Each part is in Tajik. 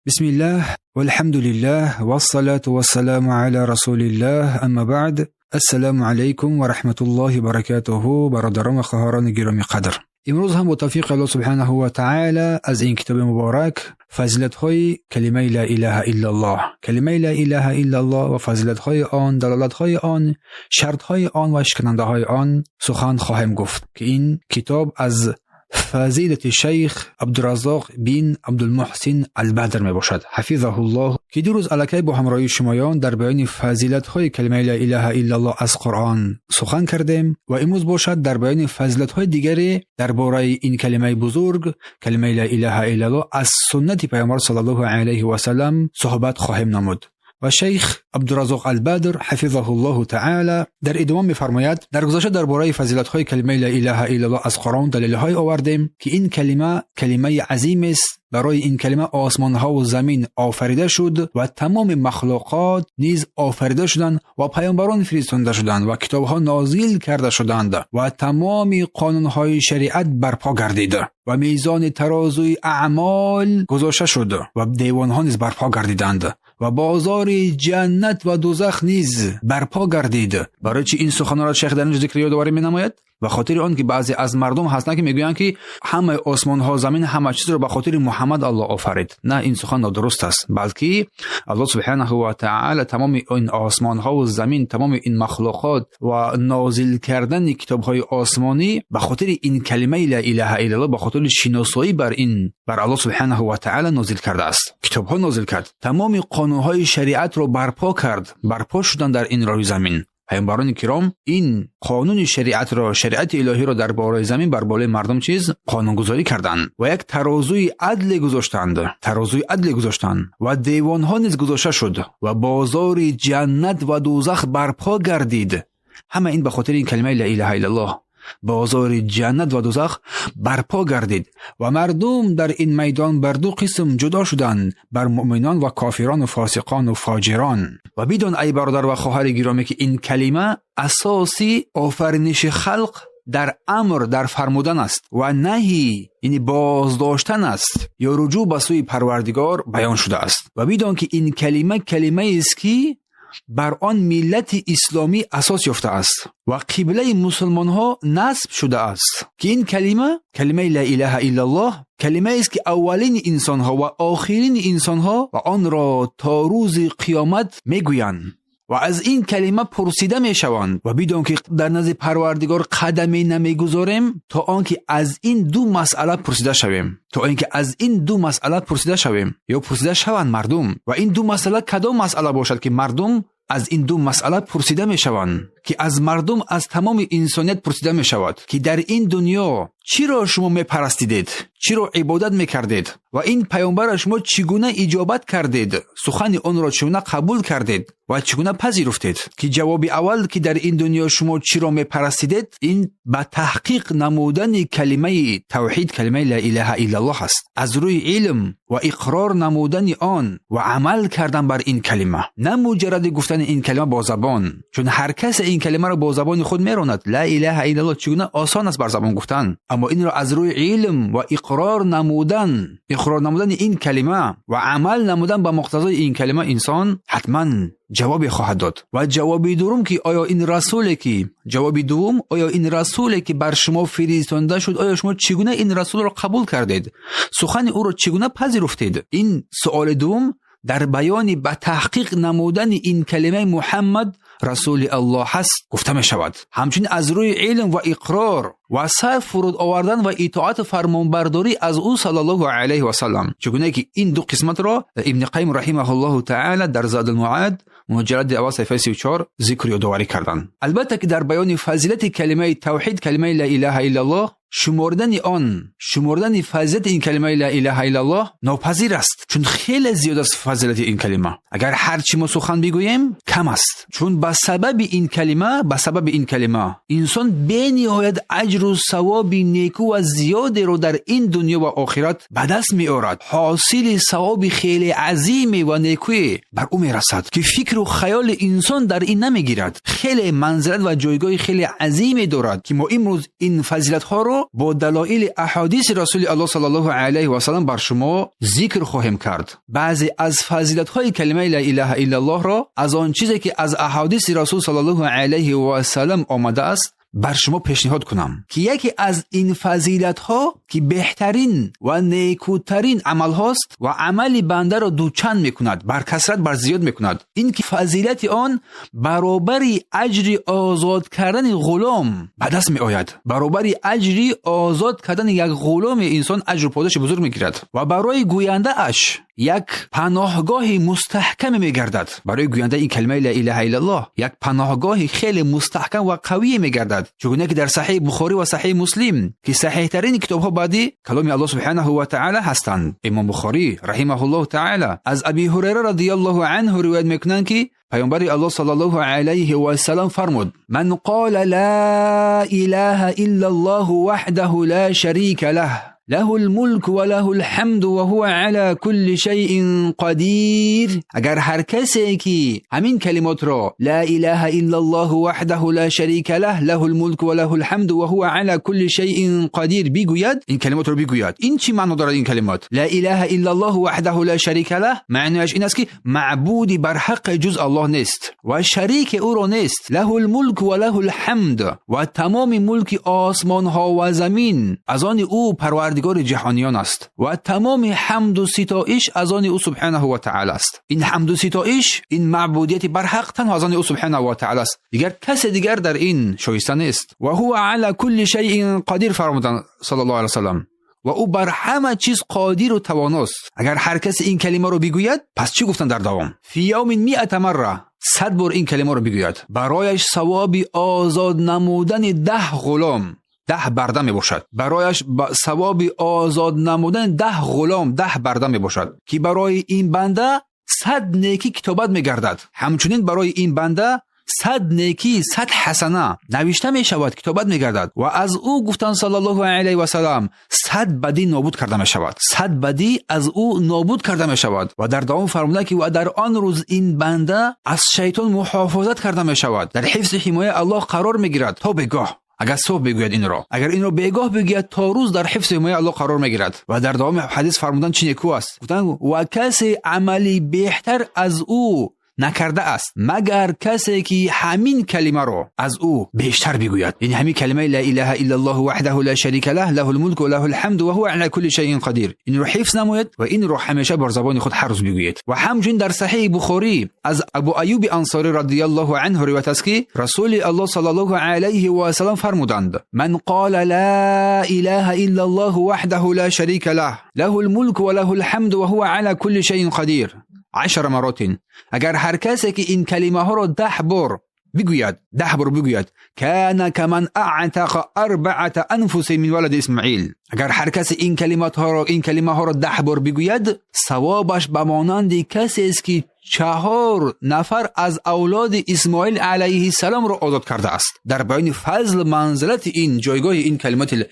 بسم الله والحمد لله والصلاة والسلام على رسول الله اما بعد السلام علیکم و رحمت الله و برکاته. برادران و خواهران گرامی قدر، امروز هم با توفیق الله سبحانه و تعالی از این کتاب مبارک فضیلت‌های کلمه لا اله الا الله، کلمه لا اله الا الله و فضیلت‌های آن، دلالت‌های آن، شرط‌های آن و شکننده‌های آن سخن خواهیم گفت که این کتاب از فضیلت شیخ عبدالرزاق بن عبدالمحسن البدر می باشد حفظه الله، که دو روز الکی با همراهی شمایان در بیان فضیلت‌های کلمه لا اله الا الله از قرآن سخن کردیم و امروز باشد در بیان فضیلت‌های دیگری درباره این کلمه بزرگ، کلمه لا اله الا الله از سنت پیامبر صلی الله علیه و سلم صحبت خواهیم نمود. و شیخ عبدالرزاق البدر حفظه الله تعالی در ادامه می‌فرماید: در گذشته درباره فضیلت‌های کلمه لا اله الا الله از قرآن دلیل‌های آوردیم که این کلمه کلمه عظیم است. برای این کلمه آسمان‌ها و زمین آفریده شد و تمام مخلوقات نیز آفریده شدند و پیامبران فرستاده شدند و کتاب‌ها نازل کرده شدند و تمام قانون‌های شریعت برپا گردید و میزان ترازوی اعمال گذاشته شد و دیوان‌ها نیز برپا گردیدند و بازار جنت و دوزخ نیز برپا گردید. برای چی این سخنان را شیخ در اینجا ذکر یادآوری می‌نماید؟ به خاطر آن که بعضی از مردم هستند که میگویند که همه آسمان ها، زمین، همه چیز رو به خاطر محمد الله آفرید. نه، این سخن نادرست است، بلکه الله سبحانه و تعالی تمام این آسمان ها و زمین، تمام این مخلوقات و نازل کردن کتاب های آسمانی به خاطر این کلمه لا اله الا الله، به خاطر شناسایی بر این، بر الله سبحانه و تعالی نازل کرده است. کتاب ها نازل کرد، تمام قانون های شریعت رو برپا کرد، برپا شدن در این روی زمین. پیامبران کرام این قانون شریعت را، شریعت الهی را در بالای زمین بر بالای مردم چیز قانونگذاری کردند و یک ترازوی عدل گذاشتند، ترازوی عدل گذاشتند و دیوانها نیز گذاشته شد و بازار جنت و دوزخ برپا گردید. همه این به خاطر این کلمه لا اله الا الله بازار جنت و دوزخ برپا گردید و مردم در این میدان بر دو قسم جدا شدند، بر مؤمنان و کافران و فاسقان و فاجران. و بدان ای برادر و خواهر گرامی که این کلمه اساسی آفرینش خلق در امر، در فرمودن است و نهی، یعنی بازداشتن است یا رجوع به سوی پروردگار بیان شده است. و بدان که این کلمه کلمه است که بر آن ملت اسلامی اساس یافته است و قبله مسلمان ها نصب شده است، که این کلمه، کلمه لا اله الا الله، کلمه است که اولین انسان ها و آخرین انسان ها و آن را تا روز قیامت میگویند و از این کلمه پرسیده میشوند. و بدون که در نزد پروردگار قدمی نمیگذاریم تا آنکه از این دو مسئله پرسیده شویم، تا اینکه از این دو مسئله پرسیده شویم یا پرسیده شوند مردم. و این دو مسئله کدام مسئله باشد که مردم از این دو مسئله پرسیده میشوند؟ که از مردم، از تمام انسانیت پرسیده میشود که در این دنیا چی را شما میپرستیدید، چی را عبادت میکردید و این پیامبر شما چگونه اجابت کردید، سخن آن را چگونه قبول کردید و چگونه پذیرفتید. که جواب اول که در این دنیا شما چی را میپرستیدید، این به تحقیق نمودن کلمه توحید، کلمه لا اله الا الله است، از روی علم و اقرار نمودن آن و عمل کردن بر این کلمه، نه مجرد گفتن این کلمه با زبان. چون هر کس این کلمه را با زبان خود میراند، لا اله الا الله چگونه آسان است بر زبان گفتن، اما این را از روی علم و اقرار نمودن، اقرار نمودن این کلمه و عمل نمودن به مقتضای این کلمه، انسان حتما جوابی خواهد داد. و جواب دوم که آیا این رسولی که، جواب دوم، آیا این رسولی که بر شما فرستاده شد، آیا شما چگونه این رسول را قبول کردید، سخن او را چگونه پذیرفتید؟ این سوال دوم در بیان به تحقیق نمودن این کلمه محمد رسول الله هست گفته می شود. همچنین از روی علم و اقرار و سر فرود آوردن و اطاعت فرمانبرداری از او صلی الله علیه و سلم، چگونه که این دو قسمت را ابن قیم رحمه الله تعالی در زاد المعاد مجلد اول صفحه 34 ذکر یادآوری کردند. البته که در بیان فضیلت کلمه توحید، کلمه لا اله الا الله، شمردن آن، شمردن فضیلت این کلمه لا اله الا الله ناپذیر است، چون خیلی زیاد است فضیلت این کلمه. اگر هر چی ما سخن بگوییم کم است، چون به سبب این کلمه، به سبب این کلمه انسان بی‌نهایت اجر аҷру савоби неку ва зиёдеро дар ин дунё ва охират ба даст меорад. Ҳосили савоби хеле азиме ва некуе бар ӯ мерасад, ки фикру хаёли инсон дар ин намегирад. Хеле манзилат ва ҷойгоҳи хеле азиме дорад, ки мо имрӯз ин фазилатҳоро бо далоили аҳодиси Расули Аллоҳ саллаллоҳу алайҳи васаллам бар шумо зикр хоҳем кард. Баъзе аз фазилатҳои калимаи ла илаҳа иллаллоҳро аз он чизе ки аз аҳодиси Расул саллаллоҳу алайҳи васаллам омадааст бар шумо пешниҳод кунам, ки яке аз ин фазилатҳо, ки беҳтарин ва некӯтарин амалҳост ва амали бандаро дучанд мекунад, бар касрат, бар зиёд мекунад, ин ки фазилати он баробари аҷри озод кардани ғулом ба даст меояд. Баробари аҷри озод кардани як ғуломи инсон аҷру подоши бузург мегирад ва барои гӯяндааш як паноҳгоҳи мустаҳкаме мегардад. Барои гӯянда ин калимаи ла илаҳа иллаллоҳ як паноҳгоҳи хеле мустаҳкам ва қавие мегардад. Чунки ки дар Саҳеҳи Бухорӣ ва Саҳеҳи Муслим, ки саҳеҳтарин китобҳо баъди каломи Аллоҳ субҳанаҳу ва таъала ҳастанд, Имом Бухорӣ раҳимаҳуллоҳу таъала аз Аби Ҳурайра радияллоҳу анҳу ривоят мекунанд, ки Паёмбари Аллоҳ саллаллоҳу алайҳи васаллам фармуд: ман қола ла илаҳа иллаллоҳу ваҳдаҳу ла шарика лаҳ лаҳул мулк ва лаҳул ҳамду ва ҳува ала кулли шайъин қадир. Агар ҳар касе ки ҳамин калимотро ла илаҳа иллаллоҳу ваҳдаҳу ла шарика лаҳ лаҳул мулк ва лаҳул ҳамду ва ҳува ала кулли шайъин қадир бигӯяд, ин калимотро бигӯяд, ин чӣ маъно дорад? Ин калимот ла илаҳа иллаллоҳу ваҳдаҳу ла шарика лаҳ маънояш ин аст, ки маъбуди барҳақ ҷуз Аллоҳ нест ва шарики ӯро нест. Лаҳул мулк ва лаҳул ҳамд, ва тамоми мулки осмонҳо ва замин аз они ӯ парвардигори ҷаҳониён аст ва тамоми ҳамду ситоиш аз они ӯ субҳанаҳу ва таъала аст. Ин ҳамду ситоиш, ин маъбудияти барҳақ танҳо аз они ӯ субҳанаҳу ва таъала аст, дигар касе дигар дар ин шоиста нест. Ва ҳува ала кулли шайъин қадир фармуданд саллаллоҳу алайҳи васаллам, ва ӯ бар ҳама чиз қодиру тавоност. Агар ҳар касе ин калимаро бигӯяд, пас чӣ гуфтанд дар давом? Фи явмин миата марра, 100 бор ин калимаро бигӯяд, барояш савоби озод намудани 10 ғулом, 10 барда мебошад. Барояш савоби озод намудани 10 ғулом, 10 барда мебошад, ки барои ин банда 100 некӣ китобат мегардад. Ҳамчунин барои ин банда 100 некӣ, 100 ҳасана навишта мешавад, китобат мегардад. Ва аз ӯ гуфтанд саллаллоҳу алайҳи васаллам 100 бадӣ нобуд карда мешавад, 100 бадӣ аз ӯ нобуд карда мешавад. Ва дар давом фармуданд, ки ва дар он рӯз ин банда аз шайтон муҳофизат карда мешавад, дар ҳифзи ҳимояи Аллоҳ қарор мегирад то бегоҳ. Агар субҳ бигӯяд инро, агар инро бегоҳ бигӯяд, то рӯз дар ҳифзи ҳимояи Аллоҳ қарор мегирад. Ва дар давоми ҳадис фармуданд чӣ некӯ аст? Гуфтанд ва касе амали беҳтар аз ӯ накардааст, магар касе ки ҳамин калимаро аз ӯ бештар бигӯяд. Яъне ҳамин калимаи ла илаҳа иллаллоҳу ваҳдаҳу ла шарика лаҳ лаҳул мулку ва лаҳул ҳамду ва ҳува ала кулли шайъин қадир. Инро ҳифз намояд ва инро ҳамеша бар забони худ ҳар рӯз бигӯяд. Ва ҳамчунин дар Саҳеҳи Бухорӣ аз Абу Аюби Ансорӣ радияллоҳу анҳу ривоят аст, ки Расули Аллоҳ саллаллоҳу алайҳи васаллам фармуданд: ман қола ла илаҳа иллаллоҳу ваҳдаҳу ла шарика лаҳ лаҳул мулку ва лаҳул ҳамду ва ҳува ала кулли шайъин қадир 10 маротин. Агар ҳар касе ки ин калимаҳоро 10 бор бигӯяд, 10 бор бигӯяд, кана каман аътақа арбаата анфуси мин валади Исмоил. Агар ҳар касе ин калимаҳоро 10 бор бигӯяд, савобаш ба монанди касест, ки 4 нафар аз авлоди Исмоил алайҳиссаломро озод кардааст. Дар баёни фазл манзилати ин ҷойгоҳи ин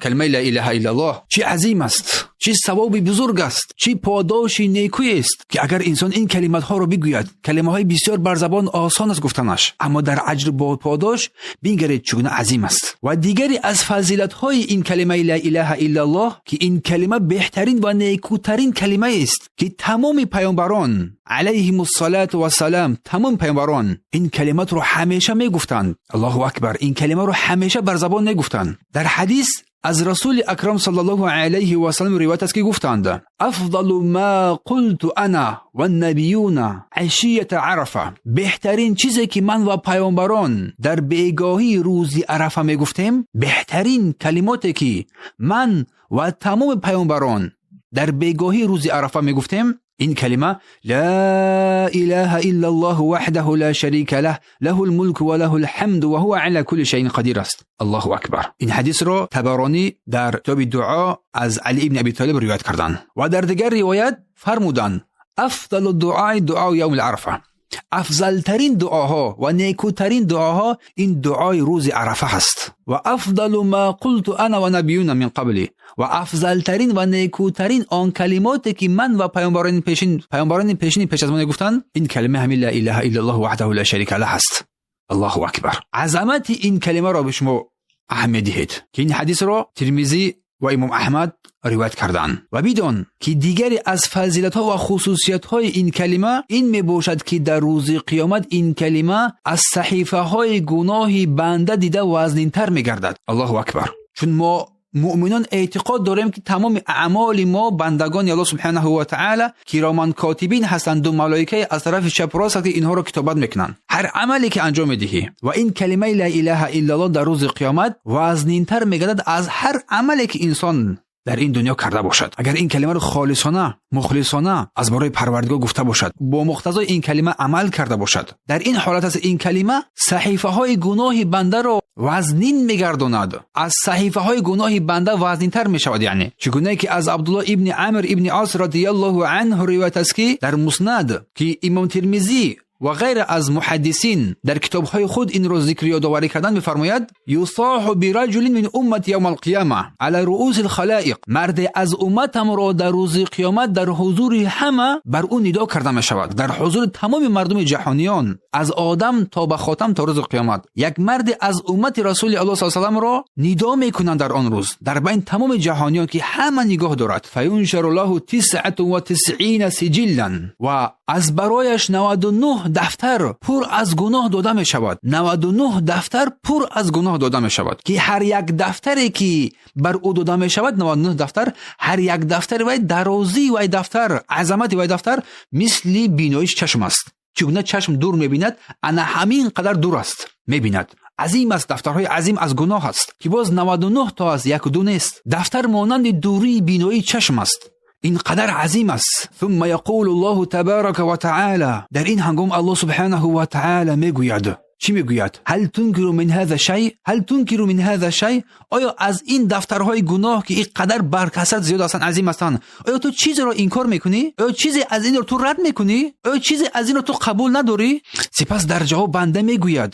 калимаи ла илаҳа иллаллоҳ чӣ азим аст, чӣ савоби бузург аст, чӣ подоши некӯест, ки агар инсон ин калиматҳоро бигӯяд, калимаҳои бисёр бар забон осон аст гуфтанаш, аммо дар аҷр бо подош бингаред чӣ гуна азим аст. Ва дигаре аз фазилатҳои ин калимаи ла илаҳа иллаллоҳ, ки ин калима беҳтарин ва некӯтарин калимаест, ки тамоми паёмбарон алайҳимуссалату вассалам, тамом паёмбарон ин калиматро ҳамеша мегуфтанд. Аллоҳу акбар, ин калимаро ҳамеша бар забон мегуфтанд. Дар ҳадис аз Расули Акрам саллаллоҳу алайҳи васаллам ривоят аст, ки гуфтанд: афзалу ма қулту ана ваннабиюна ашията арафа. Беҳтарин чизе ки ман ва паёмбарон дар бегоҳии рӯзи Арафа мегуфтем, беҳтарин калимоте ки ман ва тамоми паёмбарон дар бегоҳии рӯзи Арафа мегуфтем, ин калима ла илаҳа иллаллоҳу ваҳдаҳу ла шарика лаҳ лаҳул мулку ва лаҳул ҳамду ва ҳува ала кулли шайъин қадир аст. Аллоҳу акбар. Ин ҳадисро Табаронӣ дар китоби дуо аз Али ибни Аби Толиб ривоят карданд. Ва дар дигар ривоят фармуданд: афзалу дуои дуои явмил арафа. Афзалтарин дуоҳо ва некӯтарин дуоҳо ин дуои рӯзи Арафа ҳаст. Ва афзалу ма қулту ана ва набиюна мин қабли, ва афзалтарин ва некӯтарин он калимоте ки ман ва паёмбарони пешини пеш аз мо гуфтанд, ин калима ҳамин ла илаҳа иллаллоҳ ваҳдаҳу ла шарика лаҳ ҳаст. Аллоҳу акбар. Азамати ин калимаро ба шумо аҳамият диҳед, ки ин ҳадисро Тирмизӣ ва Имом Аҳмад ривоят карданд. Ва бидон ки дигаре аз фазилатҳо ва хусусиятҳои ин калима ин мебошад, ки дар рӯзи қиёмат ин калима аз саҳифаҳои гуноҳи банда дида вазнинтар мегардад. Аллоҳу акбар. Чун мо муъминон эътиқод дорем, ки тамоми аъмоли мо бандагони Аллоҳ субҳанаҳу ва таъала кироман котибин ҳастанд, ду малоикаи аз тарафи чап рост ки инҳоро китобат мекунанд. Ҳар амале ки анҷом медиҳӣ, ва ин калимаи ла илаҳа иллаллоҳ дар рӯзи қиёмат вазнинтар мегардад аз ҳар амале ки инсон дар ин дунё карда бошад. Агар ин калимаро холисона, мухлисона аз барои Парвардигор гуфта бошад, бо муқтазои ин калима амал карда бошад, дар ин ҳолат аст ин калима саҳифаҳои гуноҳи бандаро вазнин мегардонад, аз саҳифаҳои гуноҳи банда вазнинтар мешавад. Яъне чигунае ки аз Абдуллоҳ ибни Амр ибни Ос радияллоҳу анҳу ривоят аст, ки дар Муснад, ки Имом Тирмизӣ ва ғайра аз муҳаддисин дар китобҳои худ инро зикр ёдоварӣ кардан, мефармояд: юсоҳу бираҷулин мин уммати явма алқияма ала руъуси алхалоиқ, марде аз умматамро дар рӯзи қиёмат дар ҳузури ҳама бар ӯ нидо карда мешавад, дар ҳузури тамоми мардуми ҷаҳониён аз Одам то ба хотам то рӯзи қиёмат. Як марде аз уммати Расули Аллоҳ саллаллоҳу алайҳи васалламро нидо мекунанд дар он рӯз дар байни тамоми ҷаҳониён, ки ҳама нигоҳ дорад. Фаюншару лаҳу тисъату ва тисъина сиҷиллан, ва аз барояш 99 дафтар пур аз гуноҳ дода мешавад. 99 дафтар пур аз гуноҳ дода мешавад, ки ҳар як дафтаре ки бар ӯ дода мешавад, 99 дафтар, ҳар як дафтари вай дарозии вай дафтар, азамати вай дафтар мисли биноиш чашм аст. Чигуна чашм дур мебинад, ана ҳамин қадар дур аст мебинад. Азим аст, дафтарҳои азим аз гуноҳ аст, ки боз 99 то аст, яку ду нест. Дафтар монанди дурии биноии чашм аст, ин қадар азим аст. Сумма яқулу Аллоҳу табарака ва таъала, дар ин ҳангом Аллоҳ субҳанаҳу ва таъала мегӯяд. Чӣ мегӯяд? Ҳал тункиру мин ҳаза шай, ҳал тункиру мин ҳаза шай, оё аз ин дафтарҳои гуноҳ, ки ин қадар баркасрат зиёд ҳастанд, азим ҳастанд, оё ту чизеро инкор мекунӣ? Оё чизе аз инро ту рад мекунӣ? Оё чизе аз инро ту қабул надорӣ? Сипас дар ҷавоб банда мегӯяд: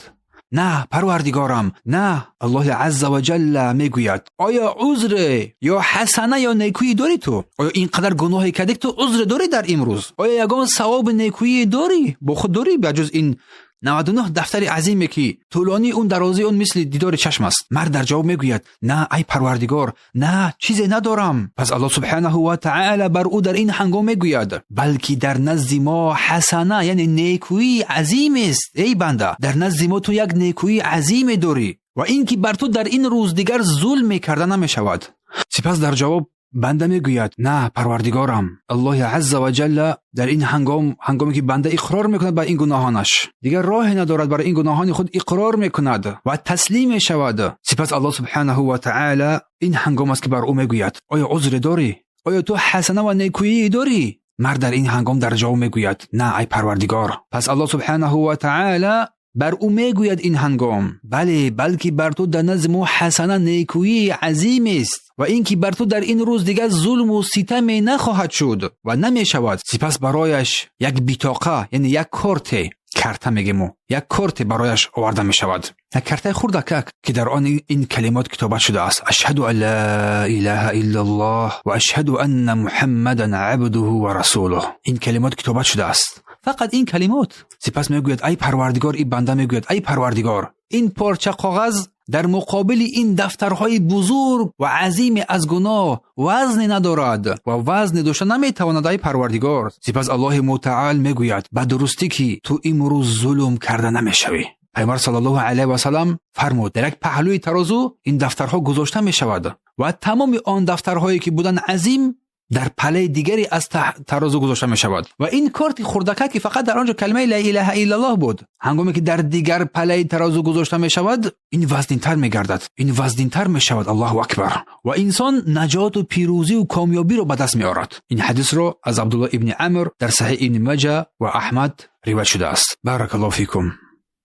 на, Парвардигорам, на. Аллоҳи азза ва ҷалла мегӯяд: оё узре ё ҳасана ё некӯӣ дорӣ ту? Оё ин қадар гуноҳе кардӣ, ту узре дорӣ дар имрӯз? Оё ягон савоби некӯӣ дорӣ, бо худ дорӣ, ба ҷуз ин 99 дафтари азиме, ки тӯлонии он, дарозии он мисли дидори чашм аст? Мард дар ҷавоб мегӯяд: на, ай Парвардигор, на, чизе надорам. Пас Аллоҳ субҳанаҳу ва таъала бар ӯ дар ин ҳангом мегӯяд: балки дар назди мо ҳасана, яъне некӯии азимест. Эй банда, дар назди мо ту як некӯии азиме дорӣ, ва ин ки бар ту дар ин рӯз дигар зулме карда намешавад. Сипас дар ҷавоб банда мегӯяд: на, Парвардигорам. Аллоҳи азза ва ҷалла дар ин ҳангом, ҳангоме ки банда иқрор мекунад ба ин гуноҳонаш, дигар роҳе надорад, барои ин гуноҳони худ иқрор мекунад ва таслим мешавад. Сипас Аллоҳ субҳанаҳу ва таъала ин ҳангом аст, ки бар ӯ мегӯяд: оё узре дорӣ? Оё ту ҳасана ва некӯӣ дорӣ? Мард дар ин ҳангом дар ҷавоб мегӯяд: на, ай Парвардигор. Пас Аллоҳ субҳанаҳу ва таъала бар ӯ мегӯяд ин ҳангом: бале, балки бар ту дар назди мо ҳасана, некӯии азимест, ва ин ки бар ту дар ин рӯз дигар зулму ситаме нахоҳад шуд ва намешавад. Сипас барояш як битоқа, яъне як корте, карта мегему, як корте барояш оварда мешавад, як картаи хурдакак, ки дар он ин калимот китобат шудааст: ашҳаду ан ла илаҳа иллаллоҳ ва ашҳаду анна муҳаммадан абдуҳу ва расулуҳ. Ин калимот китобат шудааст, фақат ин калимот. Сипас мегӯяд: ай Парвардигор, ин банда мегӯяд: ай Парвардигор, ин порча коғаз дар муқобили ин дафтарҳои бузург ва азиме аз гуноҳ вазне надорад ва вазне дошта наметавонад, ай Парвардигор. Сипас Аллоҳи мутаал мегӯяд: ба дурустӣ ки ту имрӯз зулм карда намешавӣ. Пайғамбар саллаллоҳу алайҳи васаллам фармуд: дар як паҳлӯи тарозу ин дафтарҳо гузошта мешавад ва тамоми он дафтарҳое ки буданд азим дар палаи дигаре аз тарозу гузошта мешавад, ва ин корти хурдака, ки фақат дар он ҷо калимаи ла илаҳа иллаллоҳ буд, ҳангоме ки дар дигар палаи тарозу гузошта мешавад, ин вазнинтар мегардад, ин вазнинтар мешавад. Аллоҳу акбар! Ва инсон наҷоту пирӯзию комёбиро ба даст меорад. Ин ҳадисро аз Абдуллоҳ ибни Амр дар Саҳиҳ Ибни Маҷа ва Аҳмад ривоят шудааст. Баракаллоҳу фикум.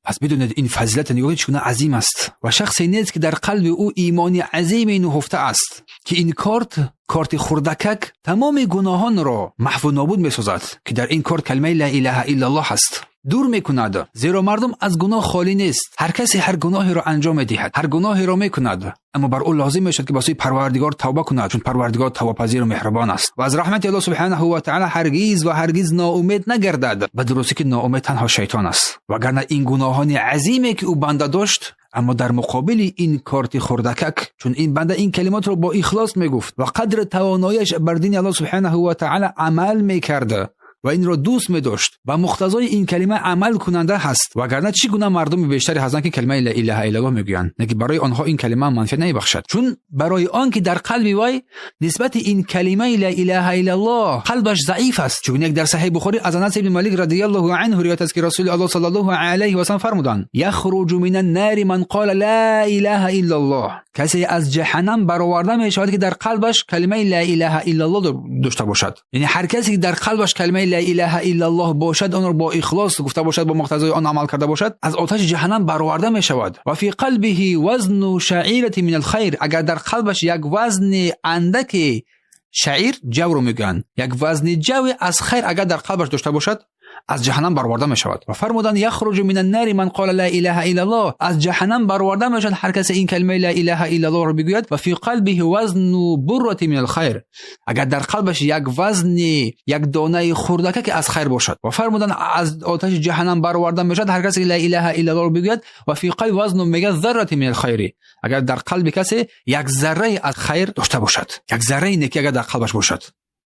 Пас бидонед, ин фазилати нигоҳи чӣ гуна азим аст, ва шахсе нест, ки дар қалби ӯ имони азиме нуҳуфта аст, ки ин корт корти хурдакак тамоми гуноҳонро маҳву нобуд месозад, ки дар ин корт калимаи ла илаҳа иллаллоҳ ҳаст. Дур мекунад, зеро мардум аз гуноҳ холӣ нест. Ҳар касе ҳар гуноҳеро анҷом медиҳад, ҳар гуноҳеро мекунад, аммо бар ӯ лозим мешавад, ки ба сӯи Парвардигор тавба кунад, чун Парвардигор тавбапазир ва меҳрубон аст ва аз раҳмати Аллоҳ субҳонаҳу ва таъоло ҳаргиз ва ҳаргиз ноумед нагардад. Ба дурустӣ ки ноумед танҳо шайтон аст, вагарна ин гуноҳони азиме ки ӯ банда дошт, аммо дар муқобили ин корти хурдакак, чун ин банда ин калимотро бо ихлос мегуфт ва қадри тавонояш бар дини Аллоҳ субҳонаҳу ва таъоло амал мекард ва инро дӯст медошт, ба муқтазои ин калима амал кунанда ҳаст. Вагарна чӣ гуна мардуми бештаре ҳастанд, ки калимаи ла илаҳа иллаллоҳ мегӯянд, лекин барои онҳо ин калима манфиат намебахшад, чун барои он ки дар қалби вай нисбати ин калимаи ла илаҳа иллаллоҳ қалбаш заиф аст. Чун як дар Саҳеҳи Бухорӣ аз Анас ибни Малик радияллоҳу анҳу ривоят аст, ки Расули Аллоҳ саллаллоҳу алайҳи васаллам фармуданд: яхруҷу минан нари ман қола ла илаҳа иллаллоҳ. Касе аз ҷаҳаннам бароварда мешавад, ки дар қалбаш калимаи ла илаҳа иллаллоҳ дошта бошад. Яъне ҳар касе ки дар қалбаш калимаи ла илаҳа иллаллоҳ бошад, онро бо ихлос гуфта бошад, бо муқтазои он амал карда бошад, аз оташи ҷаҳаннам бароварда мешавад. Ва фи қалбиҳи вазну шаъирати минал хайр. Агар дар қалбаш як вазни андаки шаъир, ҷавро мегӯянд, як вазни ҷаве аз хайр агар дар қалбаш дошта бошад, аз ҷаҳаннам бароварда мешавад. Ва фармуданд: яхруҷу минан нари ман қола ла илаҳа иллаллоҳ. Аз ҷаҳаннам бароварда мешавад ҳар касе ин калимаи ла илаҳа иллаллоҳро бигӯяд. Ва фи қалбиҳи вазну буррати минал хайр. Агар дар қалбаш як вазни, як донаи хурдака ки аз хайр бошад. Ва фармуданд: аз оташи ҷаҳаннам бароварда мешавад ҳар касе ла илаҳа иллаллоҳро бигӯяд. Ва фи қалби вазну мегӯяд заррати минал хайри. Агар дар қалби касе як зарраи аз хайр дошта бошад, як зарраи неки агар дар қалбаш бошад.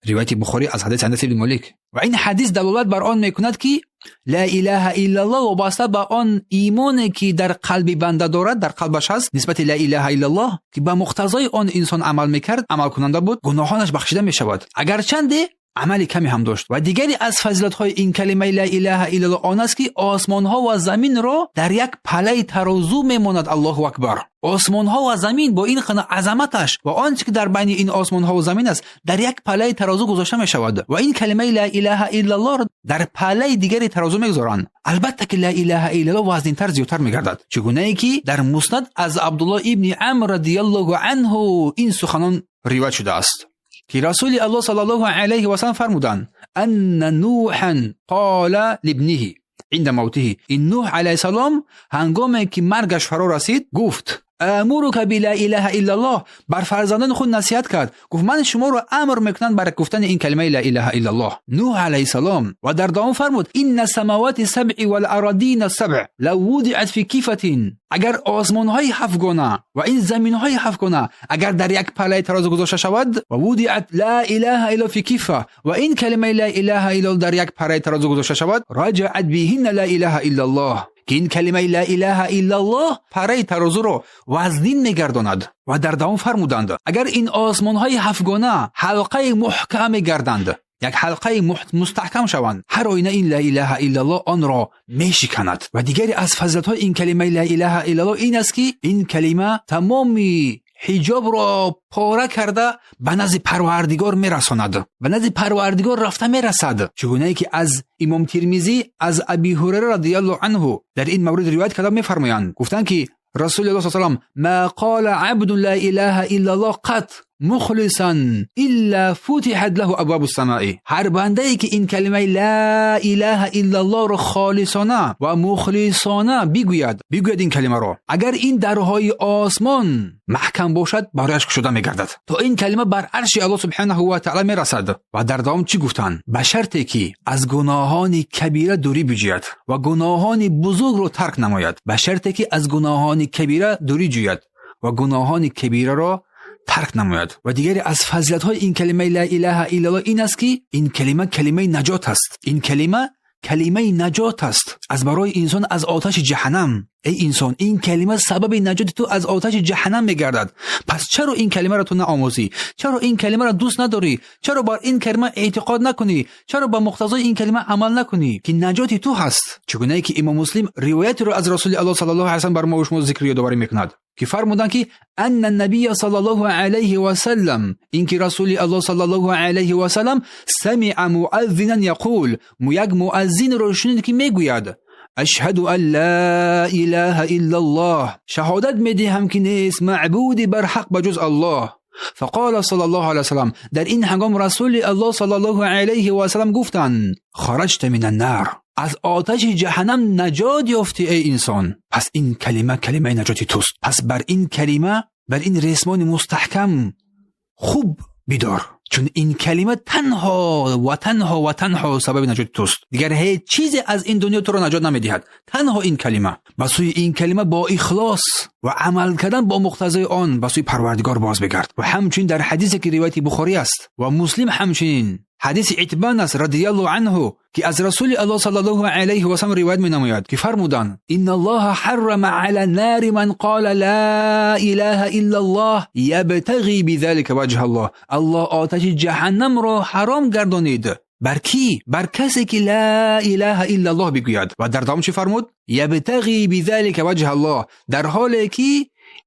Ривояти Бухорӣ аз ҳадиси Анас ибни Молик. Ва ин ҳадис далолат бар он мекунад, ки ла илаҳа иллаллоҳ вобаста ба он имоне ки дар қалби банда дорад, дар қалбаш ҳаст, нисбати ла илаҳа иллаллоҳ, ки ба муқтазои он инсон амал мекард, амалкунанда буд, гуноҳонаш бахшида мешавад, агарчанде амали каме ҳам дошт. Ва дигаре аз фазилатҳои ин калимаи ла илаҳа иллаллоҳ он аст, ки осмонҳо ва заминро дар як палаи тарозу мемонад. Аллоҳу акбар! Осмонҳо ва замин бо ин қана азаматаш ва он чизе ки дар байни ин осмонҳо ва замин аст, дар як палаи тарозу гузошта мешавад ва ин калимаи ла илаҳа иллаллоҳро дар палаи дигари тарозу мегузоранд. Албатта ки ла илаҳа иллаллоҳ вазнинтар, зиёдтар мегардад. Чигунае ки дар Муснад аз Абдуллоҳ ибни Амр радияллоҳу анҳу ин суханон ривоят шудааст, ки Расули Аллоҳ саллаллоҳу алайҳи васаллам фармуданд: анна Нуҳан қола либниҳи инда мавтиҳи. Ин Нуҳ алайҳиссалом ҳангоме ки маргаш фаро расид гуфт: амурука би ла илаҳа иллаллоҳ. Бар фарзандони худ насиҳат кард, гуфт: ман шуморо амр мекунам бар гуфтани ин калимаи ла илаҳа иллаллоҳ. Нуҳ алайҳиссалом ва дар давом фармуд: инна самавати сабъи вал арадина сабъ лав вудиат фи кифатин. Агар осмонҳои ҳафтгона ва ин заминҳои ҳафтгона агар дар як палаи тарозу гузошта шавад, ва вудиат ла илаҳа илла фи кифа, ва ин калимаи ла илаҳа иллаллоҳ дар як палаи тарозу гузошта шавад, раҷаат биҳинна ла илаҳа иллаллоҳ, ки ин калимаи ла илаҳа иллаллоҳ параи тарозуро вазнин мегардонад. Ва дар давом фармуданд: агар ин осмонҳои ҳафтгона ҳалқаи муҳкам мегарданд, як ҳалқаи мустаҳкам шаванд, ҳар оина ин ла илаҳа иллаллоҳ онро мешиканад. Ва дигаре аз фазилатҳои ин калимаи ла илаҳа иллаллоҳ ин аст, ки ин калима тамоми ҳиҷобро пора карда ба назди Парвардигор мерасонад, ба назди Парвардигор рафта мерасад. Чигунае ки аз Имом Тирмизӣ аз Аби Ҳурайра радияллоҳу анҳу дар ин маврид ривоят карда мефармоянд, гуфтанд ки Расули Аллоҳ саллаллоҳу алайҳи васаллам: ма қола абдун ла илаҳа иллаллоҳ қат мухлисан илла футиҳат лаҳу абвабу самаи. Ҳар бандае ки ин калимаи ла илаҳа иллаллоҳро холисона ва мухлисона бигӯяд, бигӯяд ин калимаро, агар ин дарҳои осмон маҳкам бошад, барояш кушода мегардад, то ин калима бар арши Аллоҳ субҳонаҳу ва таъоло мерасад. Ва дар давом чӣ гуфтанд? Ба шарте ки аз гуноҳони кабира дурӣ биҷӯяд ва гуноҳони бузургро тарк намояд. Ба шарте ки аз гуноҳони кабира дурӣ ҷӯяд ва гуноҳони кабираро тарк намояд. Ва дигаре аз фазилатҳои ин калимаи ла илаҳа иллаллоҳ ин аст, ки ин калима калимаи наҷот аст. Ин калима калимаи наҷот аст аз барои инсон аз оташи ҷаҳаннам. Эй инсон, ин калима сабаби наҷоти ту аз оташи ҷаҳаннам мегардад. Пас чаро ин калимаро ту наомӯзӣ? Чаро ин калимаро дӯст надорӣ? Чаро бар ин калима эътиқод накунӣ? Чаро ба муқтазои ин калима амал накунӣ, ки наҷоти ту ҳаст? Чигунае ки Имом Муслим ривоятеро аз Расули Аллоҳ саллаллоҳу алайҳи васаллам бар мо шумо зикр ёдоварӣ мекунад, ки фармуданд ки анна набия саллаллоҳу алайҳи васаллам, ин ки Расули Аллоҳ саллаллоҳу алайҳи васаллам самиа муаззинан яқул, як муаззинро шунид ки мегӯяд: ашҳаду ан ла илаҳа иллаллоҳ, шаҳодат медиҳам ки нест маъбуди барҳақ ба ҷуз Аллоҳ, فقال صلی الله علیه وسلم، در این هنگام رسول الله صلی الله علیه و سلم گفتند خرجت من النار، از آتش جهنم نجات یافتی ای انسان. پس این کلمه کلمه نجات توست. پس بر این کلمه، بر این ریسمان مستحکم خوب بیدار، چون این کلمه تنها و تنها و تنها سبب نجات توست. دیگر هیچ چیزی از این دنیا تو را نجات نمیدهد، تنها این کلمه. به سوی این کلمه با اخلاص و عمل کردن با مقتضای آن به سوی پروردگار باز بگرد. و همچنین در حدیثی که روایت بخاری است و مسلم، همچنین حدیث عتبان است رضی الله عنه که از رسول الله صلی الله علیه و سلم روایت می‌نماید که فرمودند ان الله حرم علی النار من قال لا اله الا الله یبتغی بذلك وجه الله. الله آتش جهنم را حرام گردانید بر کی؟ بر کسی که لا اله الا الله بگوید. و در دوام چی فرمود؟ یبتغی بذلك وجه الله، در حالی که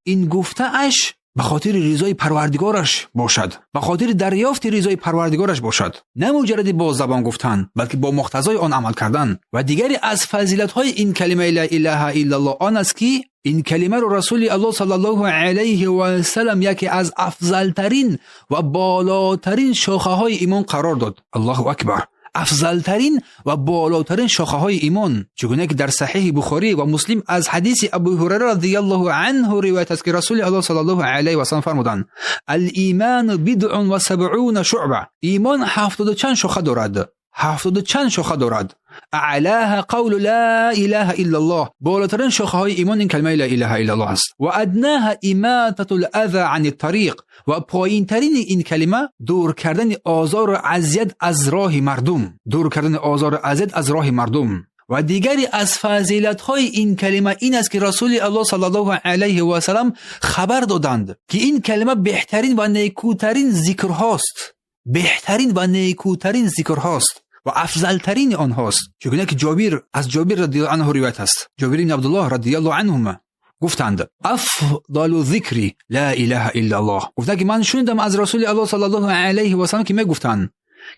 این گفته اش به خاطر رضای پروردگارش باشد، به خاطر دریافت رضای پروردگارش باشد، نه مجرد با زبان گفتن بلکه با مقتضای آن عمل کردن. و دیگری از فضیلت‌های این کلمه لا اله الا الله آن است که این کلمه رو رسول الله صلی الله علیه و سلم یکی از افضلترین و بالاترین شاخه‌های ایمان قرار داد. الله اکبر! افضلترین و بالاترین شاخه‌های ایمان، چگونه که در صحیح بخاری و مسلم از حدیث ابو هریره رضی الله عنه روایت است که رسول الله صلی الله علیه و سلم فرمودند الایمان بضع و سبعون شعبه، ایمان 70 چند شاخه دارد، 70 چند شاخه دارد. اعلاها قول لا اله الا الله، بالاترین شاخه‌های ایمان این کلمه لا اله الا الله است. و ادناها اماطه الاذى عن الطریق، و پایین‌ترین این کلمه دور کردن آزار و اذیت از راه مردم، دور کردن آزار و اذیت از راه مردم. و دیگری از فضیلت‌های این کلمه این است که رسول الله صلی الله علیه و سلم خبر دادند که این کلمه بهترین و نیکوترین ذکرهاست، بهترین و نیکوترین ذکرهاست و افضلترین آنهاست. چگونه که جابر از جابر رضی الله عنه روایت است، جابر بن عبدالله رضی الله عنهما گفتند افضل ذکری لا اله الا الله. گفتند که من شنیدم از رسول الله صلی الله علیه و سلم که میگفتند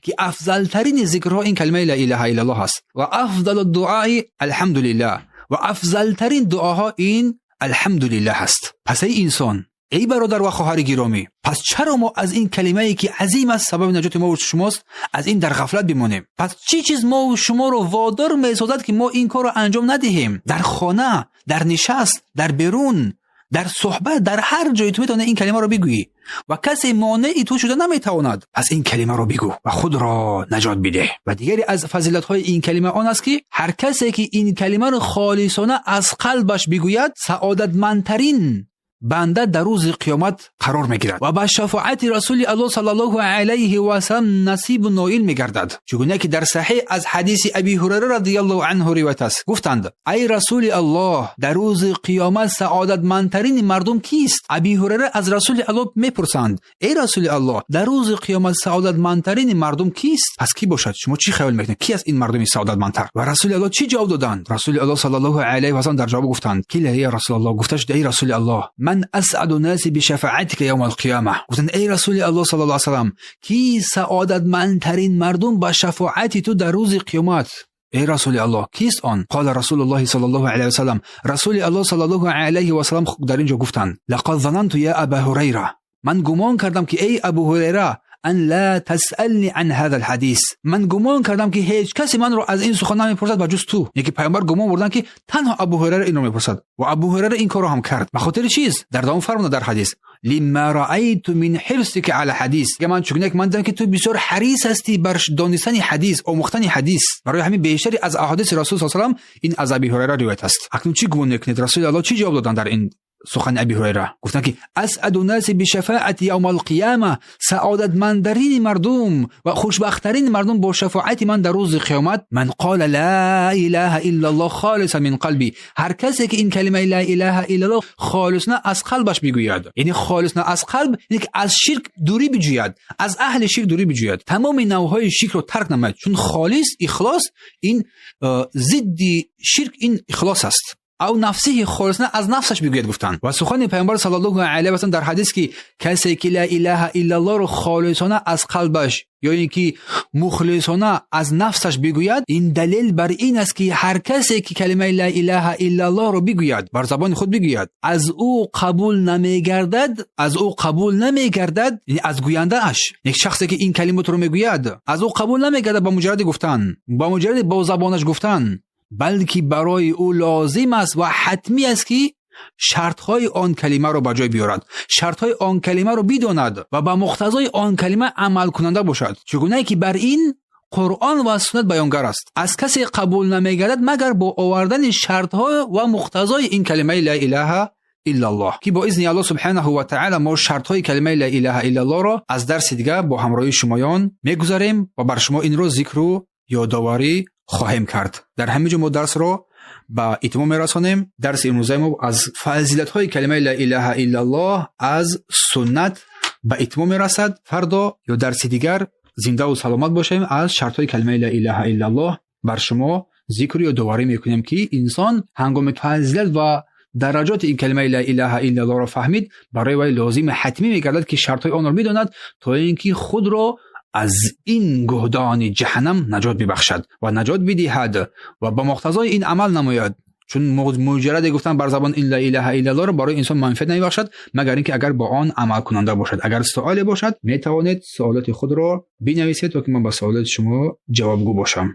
که افضلترین ذکرها این کلمه لا اله الا الله است و افضل الدعاء الحمدلله، و افضلترین دعاها این الحمدلله است. پس ای انسان، ای برادر و خواهر گرامی، پس چرا ما از این کلمه ای که عظیم است، سبب نجات ما و شماست، از این در غفلت بمانیم؟ پس چی چیز ما و شما رو وادار می‌سازد که ما این کار رو انجام ندهیم؟ در خانه، در نشست، در بیرون، در صحبت، در هر جایی تو میتونی این کلمه رو بگویی و کسی مانعی تو شده نمیتواند. پس این کلمه رو بگو و خود را نجات بده. و دیگری از فضیلت‌های این کلمه آن است که هر کسی که این کلمه رو خالصانه از قلبش بگوید، سعادتمندترین بنده در روز قیامت قرار میگیرد و به شفاعت رسول الله صلی الله علیه و سلم نصیب و نائل میگردد. چگونه که در صحیح از حدیث ابی هریره رضی الله عنه روایت است، گفتند ای رسول الله، در روز قیامت سعادتمندترین مردم کیست؟ ابی هریره از رسول الله میپرسند ای رسول الله، در روز قیامت سعادتمندترین مردم کیست؟ پس کی باشد؟ شما چی خیال میکنید کی از این مردم سعادتمندتر؟ و رسول الله چی جواب دادند؟ رسول الله صلی الله علیه و سلم در جواب گفتند کی ای رسول الله؟ گفتش ای رسول الله، من اسعد الناس بشفاعتك یوم القیامه. گفتند ای رسول الله صلی الله علیه و سلم، کی سعادتمندترین مردم با شفاعت تو در روز قیامت؟ ای رسول الله، کیست آن؟ قال رسول الله صلی الله علیه و سلم، رسول الله صلی الله علیه و سلم در اینجا گفتند لقد ظننت یا ابا هریره، من گمان کردم که ای ابو هریره ان لا تسألنی عن هذا الحدیث، من گمان کردم که هیچ کسی من رو از این سخن نمیپرسد بجز تو. یکی پیامبر گمان بردن که تنها ابو هریره اینو میپرسد و ابو هریره این کارو هم کرد. به خاطر چیز در دوام فرمود در حدیث لما رأیت من حرصك على حدیث، که من چون من دیدم که تو بسیار حریص هستی بر دانستن حدیث، آموختن حدیث. برای همین بیشتری از احادیث رسول صلی الله علیه و سلم این از ابی هریره روایت است. اکنون چی گمان میکنید رسول الله چی جواب دادن در این سخن ابی هریره؟ گفتن که اسعد الناس بشفاعت یوم القیامه، سعادتمندترین مردم و خوشبختترین مردم با شفاعت من در روز قیامت، من قال لا اله الا الله خالصا من قلبی، هر کسی که این کلمه لا اله الا الله خالصانه از قلبش بگوید، یعنی خالصانه از قلب، یعنی که از شرک دوری بجوید، از اهل شرک دوری بجوید، تمام نوعهای شرک رو ترک نماید، چون خالص اخلاص این ضد شرک این اخلاص است. ав нафсиҳи холисона аз нафсаш бигӯяд гуфтанд. Ва сухани Паёмбар саллаллоҳу алайҳи васаллам дар ҳадис ки касе ки ла илаҳа иллаллоҳро холисона аз қалбаш ё ин ки мухлисона аз нафсаш бигӯяд, ин далел бар ин аст ки ҳар касе ки калимаи ла илаҳа иллаллоҳро бигӯяд, бар забони худ бигӯяд, аз ӯ қабул намегардад, аз ӯ қабул намегардад, яъне аз гӯяндааш, як шахсе ки ин калимотро мегӯяд, аз ӯ қабул намегардад ба муҷарради гуфтан, ба муҷарради бо забонаш гуфтан, балки барои ӯ лозим аст ва ҳатмӣ аст ки шартҳои он калимаро ба ҷой биёрад, шартҳои он калимаро бидонад ва ба муқтазои он калима амалкунанда бошад. Чугунае ки бар ин Қуръон ва суннат баёнгар аст. Аз касе қабул намегардад магар бо овардани шартҳо ва муқтазои ин калимаи ла илаҳа иллаллоҳ, ки бо изни Аллоҳ субҳанаҳу ва таъала мо шартҳои калимаи ла илаҳа иллаллоҳро аз дарси дигар бо ҳамроҳии шумоён мегузарем ва бар шумо инро зикру ёдоварӣ хоҳем кард. Дар ҳамин ҷо мо дарсро ба итмом мерасонем. Дарси имрӯзаи мо аз фазилатҳои калимаи ла илаҳа иллаллоҳ аз суннат ба итмом мерасад. Фардо ё дарси дигар зиндаву саломат бошем, аз шартҳои калимаи ла илаҳа иллаллоҳ бар шумо зикру ёдоварӣ мекунем, ки инсон ҳангоми фазилат ва дараҷоти ин калимаи ла илаҳа иллаллоҳро фаҳмид, барои вай лозими ҳатмӣ мегардад ки шартҳои онро бидонад, то ин ки худро аз ин гуҳдони ҷаҳаннам наҷот бибахшад ва наҷот бидиҳад ва ба муқтазои ин амал намояд. Чун муҷарраде гуфтан бар забон ин ла илаҳа иллаллоҳро барои инсон манфиат намебахшад, магар ин ки агар бо он амалкунанда бошад. Агар суоле бошад, метавонед суолоти худро бинависед, то ки ман ба суолоти шумо ҷавобгӯ бошам.